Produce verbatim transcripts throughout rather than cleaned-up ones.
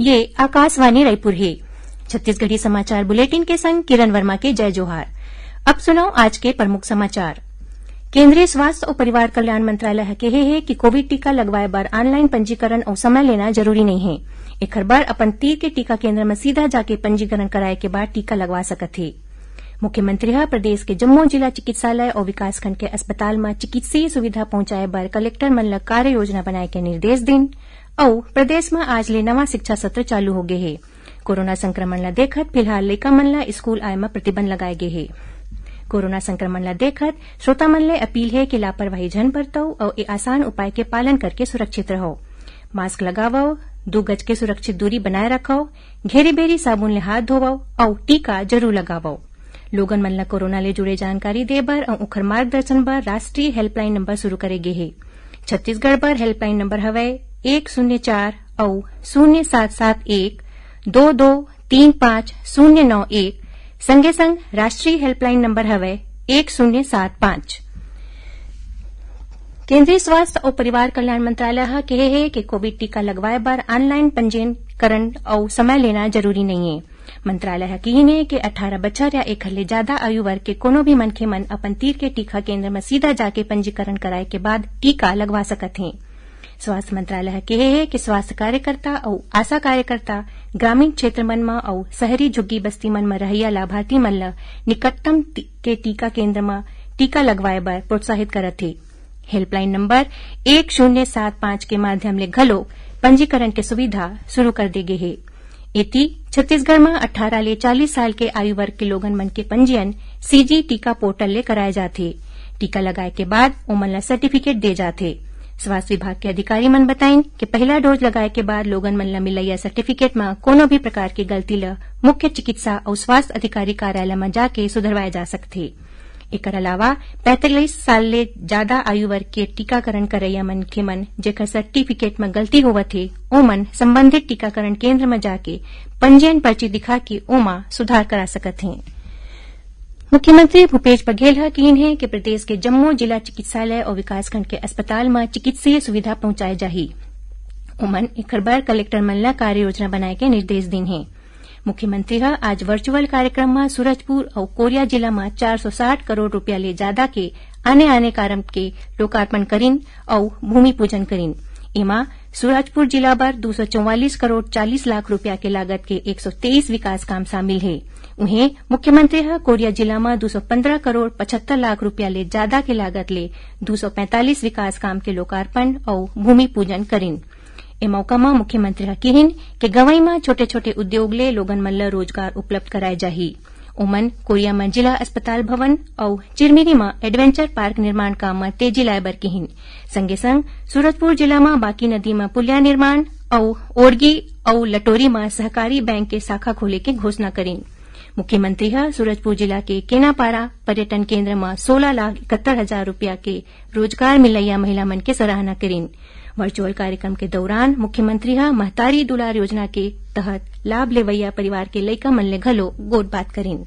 ये आकाशवाणी रायपुर हे। छत्तीसगढ़ी समाचार बुलेटिन के संग किरण वर्मा के जय जोहार। अब सुनव आज के प्रमुख समाचार। केंद्रीय स्वास्थ्य अउ परिवार कल्याण मंत्रालय ह केहे हे कि कोविड टीका लगवाए बर ऑनलाइन पंजीकरण अउ समय लेना जरूरी नइ हे। एखर बर अपन तीर के टीका केंद्र म सीधा जाके पंजीकरण कराए के बाद टीका लगवा सकत हे। मुख्यमंत्री ह प्रदेश के जम्मो जिला चिकित्सालय अउ विकासखंड के अस्पताल म चिकित्सीय सुविधा पहुंचाए बर कलेक्टर मन ल कार्य योजना बनाए के निर्देश दिन। अउ प्रदेश म आज ले नवा शिक्षा सत्र चालू होगे हे। कोरोना संक्रमण ल देखत फिलहाल लइका मन ल स्कूल आए म प्रतिबंध लगाए गे हे। कोरोना संक्रमण ल देखत श्रोता मन ले अपील हे कि लापरवाही झन बरतव अउ ए आसान उपाय के पालन करके सुरक्षित रहव। मास्क लगावव, दू गज के सुरक्षित दूरी बनाए रखव, घेरी-बेरी साबुन ले हाथ धोवव अउ टीका जरूर लगावव। लोगन मन ल कोरोना ले जुड़े जानकारी दे बर अउ ओखर मार्गदर्शन बर राष्ट्रीय हेल्पलाइन नंबर शुरू करे गे हे। छत्तीसगढ़ बर हेल्पलाइन नंबर हवय एक शून्य चार अउ शून्य सात सात एक दो दो तीन पाँच शून्य नौ एक। संगे संग राष्ट्रीय हेल्पलाइन नंबर हवय एक शून्य सात पाँच। केंद्रीय स्वास्थ्य अउ परिवार कल्याण मंत्रालय ह केहे हे कि कोविड टीका लगवाए बर ऑनलाइन पंजीकरण अउ समय लेना जरूरी नइये। मंत्रालय ह किहिन हे कि अठारह बछर या एखर ले जादा आयु वर्ग के कोनो भी मनखे मन अपन तीर के टीका केंद्र म सीधा जाके पंजीकरण कराए के बाद टीका लगवा सकत हें। स्वास्थ्य मंत्रालय ह केहे हे कि स्वास्थ्य कार्यकर्ता अउ आशा कार्यकर्ता ग्रामीण क्षेत्र मन म अउ शहरी झुग्गी बस्ती मन म रहइया लाभार्थी मन ल निकटतम टी-, के टीका केंद्र म टीका लगवाए बर प्रोत्साहित करत हे। हेल्पलाइन नंबर एक शून्य सात पाँच के माध्यम ले घलो पंजीकरण के सुविधा शुरू कर दे गे हे। एती, छत्तीसगढ़ म अठारह ले चालीस साल के आयु वर्ग के लोगन मन के पंजीयन सीजी टीका पोर्टल ले कराए जाथे। टीका लगाए के बाद ओमन ल सर्टिफिकेट दे जाथे। स्वास्थ्य विभाग के अधिकारी मन बताइन कि पहला डोज लगाए के बाद लोगन मन ल मिलइया सर्टिफिकेट म कोनो भी प्रकार के गलती ल मुख्य चिकित्सा अउ स्वास्थ्य अधिकारी कार्यालय म जाके सुधरवाए जा सकथे। एकर अलावा पैंतालीस साल ले जादा आयु वर्ग के टीकाकरण करइया मनखे मन जेकर सर्टिफिकेट म गलती होवत हे, ओमन संबंधित टीकाकरण केंद्र म जाके पंजीयन पर्ची दिखा के ओमा सुधार करा सकत हें। मुख्यमंत्री भूपेश बघेल ह किहिन हे कि प्रदेश के जम्मो जिला चिकित्सालय अउ विकासखंड के अस्पताल म चिकित्सीय सुविधा पहुंचाए जाही। ओमन एखर बर कलेक्टर मन ल कार्य योजना बनाए के निर्देश दीन हे। मुख्यमंत्री ह आज वर्चुअल कार्यक्रम म सूरजपुर अउ कोरिया जिला म चार सौ साठ करोड़ रूपिया ले जादा के आने-आने कारम के लोकार्पण करिन अउ भूमि पूजन करिन। एमा सूरजपुर जिला बर दू सौ चौवालीस करोड़ चालीस लाख रूपिया के लागत के एक सौ तेईस विकास काम शामिल हे। उहें, मुख्यमंत्री ह कोरिया जिला म दू सौ पन्द्रह करोड़ पचहत्तर लाख रूपिया ले जादा के लागत ले दू सौ पैंतालीस विकास काम के लोकार्पण अउ भूमि पूजन करिन। ए मौका म मुख्यमंत्री ह किहिन के गंवई म छोटे-छोटे उद्योग ले लोगन मन ल रोजगार उपलब्ध कराए जाही। ओमन कोरिया म जिला अस्पताल भवन अउ चिरमिरी म एडवेंचर पार्क निर्माण काम म तेजी लाए बर किहिन। संगे संग सूरजपुर जिला म बाकी नदी म पुलिया निर्माण अउ ओरगी अउ लटोरी म सहकारी बैंक के शाखा खोले के घोषणा करिन। मुख्यमंत्री ह सूरजपुर जिला के केनापारा पर्यटन केंद्र म सोलह लाख इकहत्तर हजार रूपिया के रोजगार मिलइया महिला मन के सराहना करिन। वर्चुअल कार्यक्रम के दौरान मुख्यमंत्री ह महतारी दुलार योजना के तहत लाभ लेवइया परिवार के लइका मन ले घलो गोठ बात करिन।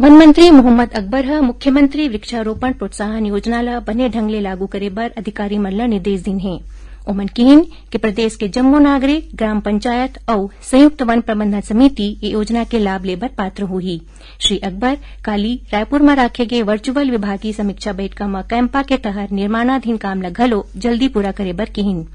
वन मंत्री मोहम्मद अकबर ह मुख्यमंत्री वृक्षारोपण प्रोत्साहन योजना ल बने ढंग ले लागू करे बर अधिकारी मन ल निर्देश दीन हे। ओमन किहिन कि प्रदेश के जम्मो नागरिक, ग्राम पंचायत अउ संयुक्त वन प्रबंधन समिति ए योजना के लाभ ले बर पात्र होही। श्री अकबर काली रायपुर म राखे गे वर्चुअल विभागीय समीक्षा बैठका म कैम्पा के तहत निर्माणाधीन काम ल घलो जल्दी पूरा करे बर किहिन।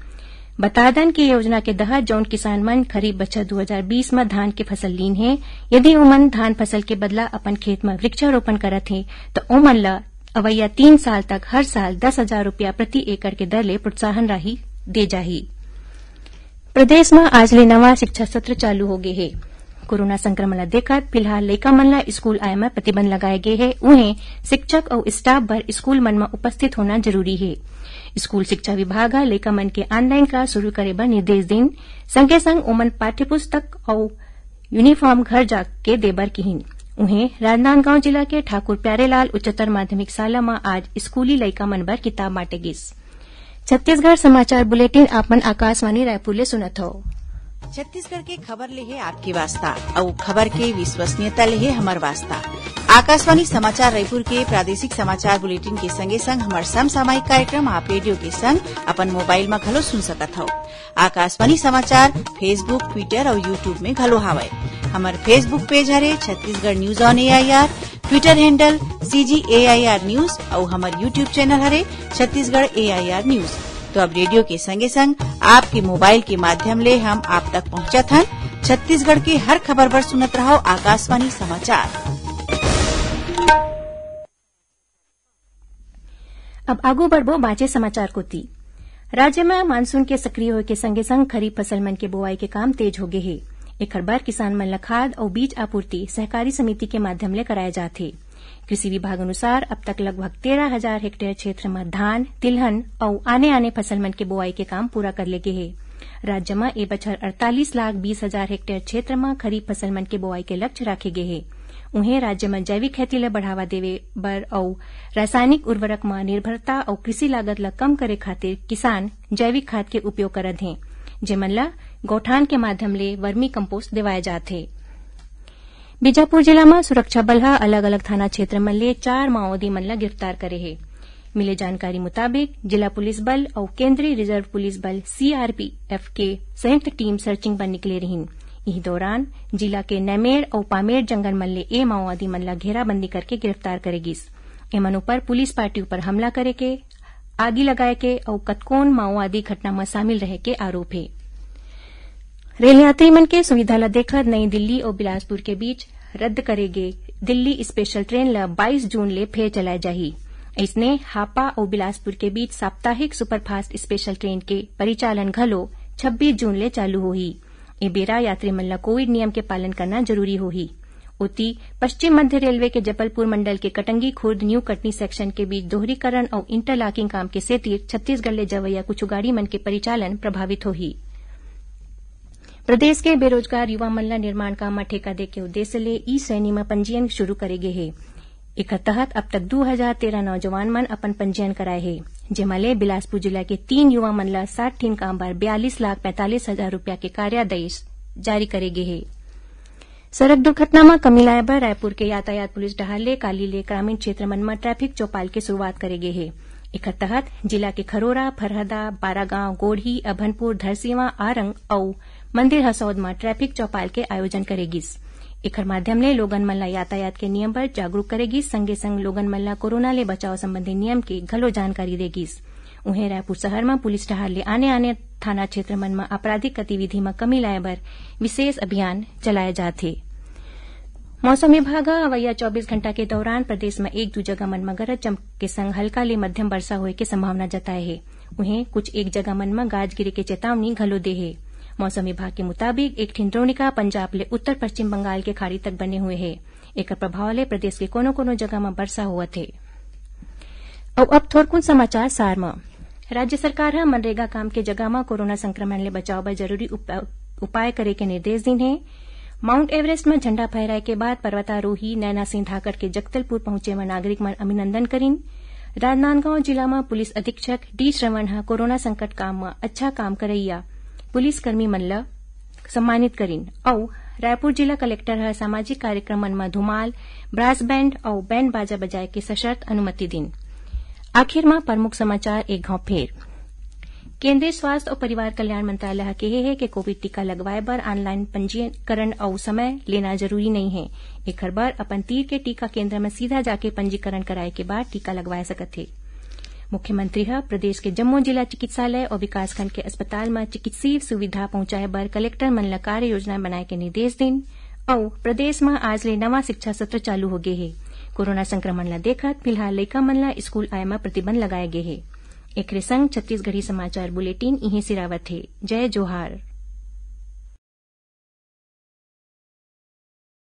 बता दन कि योजना के तहत जौन किसान मन खरीफ बछर दू हजार बीस म धान के फसल लीन हे, यदि ओमन धान फसल के बदला अपन खेत म वृक्षारोपण करत हे, त ओमन ल अवइया तीन साल तक हर साल दस हजार रुपया प्रति एकड़ के दर ले प्रोत्साहन राशि दे जाही। प्रदेश म आज ले नवा शिक्षा सत्र चालू होगे हे। कोरोना संक्रमण ल देखत फिलहाल लइका मन ल स्कूल आए म प्रतिबंध लगाए गे हे। उहें, शिक्षक अउ स्टाफ बर स्कूल मन म उपस्थित होना जरूरी हे। स्कूल शिक्षा विभाग ह लइका मन के ऑनलाइन क्लास शुरू करे बर निर्देश दीन। संगे संग ओमन पाठ्य पुस्तक अउ यूनिफॉर्म घर जाके दे बर किहिन। उहें, राजनांदगांव जिला के ठाकुर प्यारेलाल उच्चतर माध्यमिक शाला म आज स्कूली लइका मन बर किताब बांटे गिस। छत्तीसगढ़ समाचार बुलेटिन आप मन आकाशवाणी रायपुर ले सुनत हव। छत्तीसगढ़ के खबर ले हे आपके वास्ता, अउ खबर के विश्वसनीयता ले हे हमर वास्ता। आकाशवाणी समाचार रायपुर के प्रादेशिक समाचार बुलेटिन के संगे संग हमर समसामयिक कार्यक्रम आप रेडियो के संग अपन मोबाइल म घलो सुन सकत हव। आकाशवाणी समाचार Facebook, Twitter अउ YouTube में घलो हावय। हमर Facebook पेज हरे Chhattisgarh news on AIR, Twitter handle CG AIR news अउ हमर YouTube चैनल हरे छत्तीसगढ़ एआईआर न्यूज। तो अब रेडियो के संगे संग आपके मोबाइल के माध्यम ले हम आप तक पहुंचत हन। छत्तीसगढ़ के हर खबर बर सुनत रहव आकाशवाणी समाचार। अब आगू बढ़बो बांचे समाचार कोति। राज्य म मानसून के सक्रिय होए के संगे संग खरीफ फसल मन के बोआई के काम तेज हो गे हे। एखर बर किसान मन ल खाद अउ बीज आपूर्ति सहकारी समिति के माध्यम ले कराए जात हे। कृषि विभाग अनुसार अब तक लगभग तेरह हजार हेक्टेयर क्षेत्र म धान, तिलहन अउ आने-आने फसल मन के बोआई के काम पूरा कर ले गे हे। राज्य म ए बछर अड़तालीस लाख बीस हजार हेक्टेयर क्षेत्र म खरीफ फसल मन के बोआई के लक्ष्य राखे गे हे। उहें, राज्य म जैविक खेती ल बढ़ावा देवे बर अउ रासायनिक उर्वरक म निर्भरता अउ कृषि लागत ल कम करे खातिर किसान जैविक खाद के उपयोग करत हें, जेमन ल गौठान के माध्यम ले वर्मी कंपोस्ट देवाय जात हे। बीजापुर जिला म सुरक्षा बल ह अलग-अलग थाना क्षेत्र मन ले चार माओवादी मन ल गिरफ्तार करे हे। मिले जानकारी मुताबिक, जिला पुलिस बल अउ केंद्रीय रिजर्व पुलिस बल, सीआरपीएफ, के संयुक्त टीम सर्चिंग बर निकले रिहिन। इही दौरान जिला के नैमेड़ अउ पामेड़ जंगल मन ले ए माओवादी मन ल घेराबंदी करके गिरफ्तार करे गिस। एमन ऊपर पुलिस पार्टी ऊपर हमला करे के, आगी लगाए के अउ कतकोन माओवादी घटना म शामिल रहे के आरोप हे। रेल यात्री मन के सुविधा ल देखत नई दिल्ली अउ बिलासपुर के बीच रद्द करे गे दिल्ली स्पेशल ट्रेन ल बाईस जून ले फेर चलाए जाही। अइसने, हापा अउ बिलासपुर के बीच साप्ताहिक सुपरफास्ट स्पेशल ट्रेन के परिचालन घलो छब्बीस जून ले चालू होही। ए बेरा यात्री मन ल कोविड नियम के पालन करना जरूरी होही। ओती, पश्चिम मध्य रेलवे के जबलपुर मंडल के कटंगी खुर्द न्यू कटनी सेक्शन के बीच दोहरीकरण अउ इंटरलॉकिंग काम के सेती छत्तीसगढ़ ले जवैया कुछ गाड़ी मन के परिचालन प्रभावित होही। प्रदेश के बेरोजगार युवा मन ल निर्माण काम म ठेका दे के उद्देश्य ले ई श्रेणी म पंजीयन शुरू करे गे हे। एखर तहत अब तक दू हजार तेरह नौजवान मन अपन पंजीयन कराए हे, जेमा ले बिलासपुर जिला के तीन युवा मन ल साठ ठिन काम बर बयालीस लाख पैंतालीस हजार रुपया के कार्यादेश जारी करे गे हे। सड़क दुर्घटना म कमी लाए बर रायपुर के यातायात पुलिस डहार ले काली ले ग्रामीण क्षेत्र मन म ट्रैफिक चौपाल के शुरुआत करे गे हे। एखर तहत जिला के खरोरा, फरहदा, बारागांव, गोढ़ी, अभनपुर, धरसीवा, आरंग अउ मंदिर हसौद म ट्रैफिक चौपाल के आयोजन करे गिस। एखर माध्यम ले लोगन मन ल यातायात के नियम बर जागरूक करे गिस, संगे संग लोगन मन ल कोरोना ले बचाव संबंधी नियम के घलो जानकारी दे गिस। उहें, रायपुर शहर म पुलिस डहार ले आने-आने थाना क्षेत्र मन म आपराधिक गतिविधि म कमी लाए बर विशेष अभियान चलाए जात हे। मौसम विभाग ह अवइया चौबीस घंटा के दौरान प्रदेश म एक दू जगह मन म गरज चमक के संग हल्का ले मध्यम वर्षा होए के संभावना जताए हे। उहें, कुछ एक जगह मन म गाज गिरे के चेतावनी घलो दे हे। मौसम विभाग के मुताबिक, एक ठिन द्रोणिका पंजाब ले उत्तर पश्चिम बंगाल के खाड़ी तक बने हुए हे। एकर प्रभाव ले प्रदेश के कोनो-कोनो जगह म बरसा होवत हे। अउ अब थोरकुन समाचार सार म। राज्य सरकार ह मनरेगा काम के जगह म कोरोना संक्रमण ले बचाव बर जरूरी उप-, उपाय करे के निर्देश दीन हे। माउंट एवरेस्ट म झंडा फहराए के बाद पर्वतारोही नैना सिंह धाकड़ के जगदलपुर पहुंचे म नागरिक मन अभिनंदन करिन। राजनांदगांव जिला म पुलिस अधीक्षक डी श्रवण ह कोरोना संकट काम म अच्छा काम करइया पुलिसकर्मी मन ल सम्मानित करिन अउ रायपुर जिला कलेक्टर ह सामाजिक कार्यक्रम मन म धुमाल, ब्रास बैंड अउ बैंड बाजा बजाए के सशर्त अनुमति दीन। आखिर म प्रमुख समाचार एक घांव फेर। केंद्रीय स्वास्थ्य अउ परिवार कल्याण मंत्रालय ह केहे हे कि कोविड टीका लगवाए बर ऑनलाइन पंजीकरण अउ समय लेना जरूरी नइ हे। एखर बर अपन तीर के टीका केंद्र म सीधा जाके पंजीकरण कराए के बाद टीका लगवाए सकत हे। मुख्यमंत्री ह प्रदेश के जम्मो जिला चिकित्सालय अउ विकासखंड के अस्पताल म चिकित्सीय सुविधा पहुंचाए बर कलेक्टर मन ल कार्य योजना बनाए के निर्देश दीन अउ प्रदेश म आज ले नवा शिक्षा सत्र चालू हो गे हे। कोरोना संक्रमण ल देखत फिलहाल लइका मन ल स्कूल आए म प्रतिबंध लगाए गे हे। एखरे संग छत्तीसगढ़ी समाचार बुलेटिन इहें सिरावत हे। जय जोहार।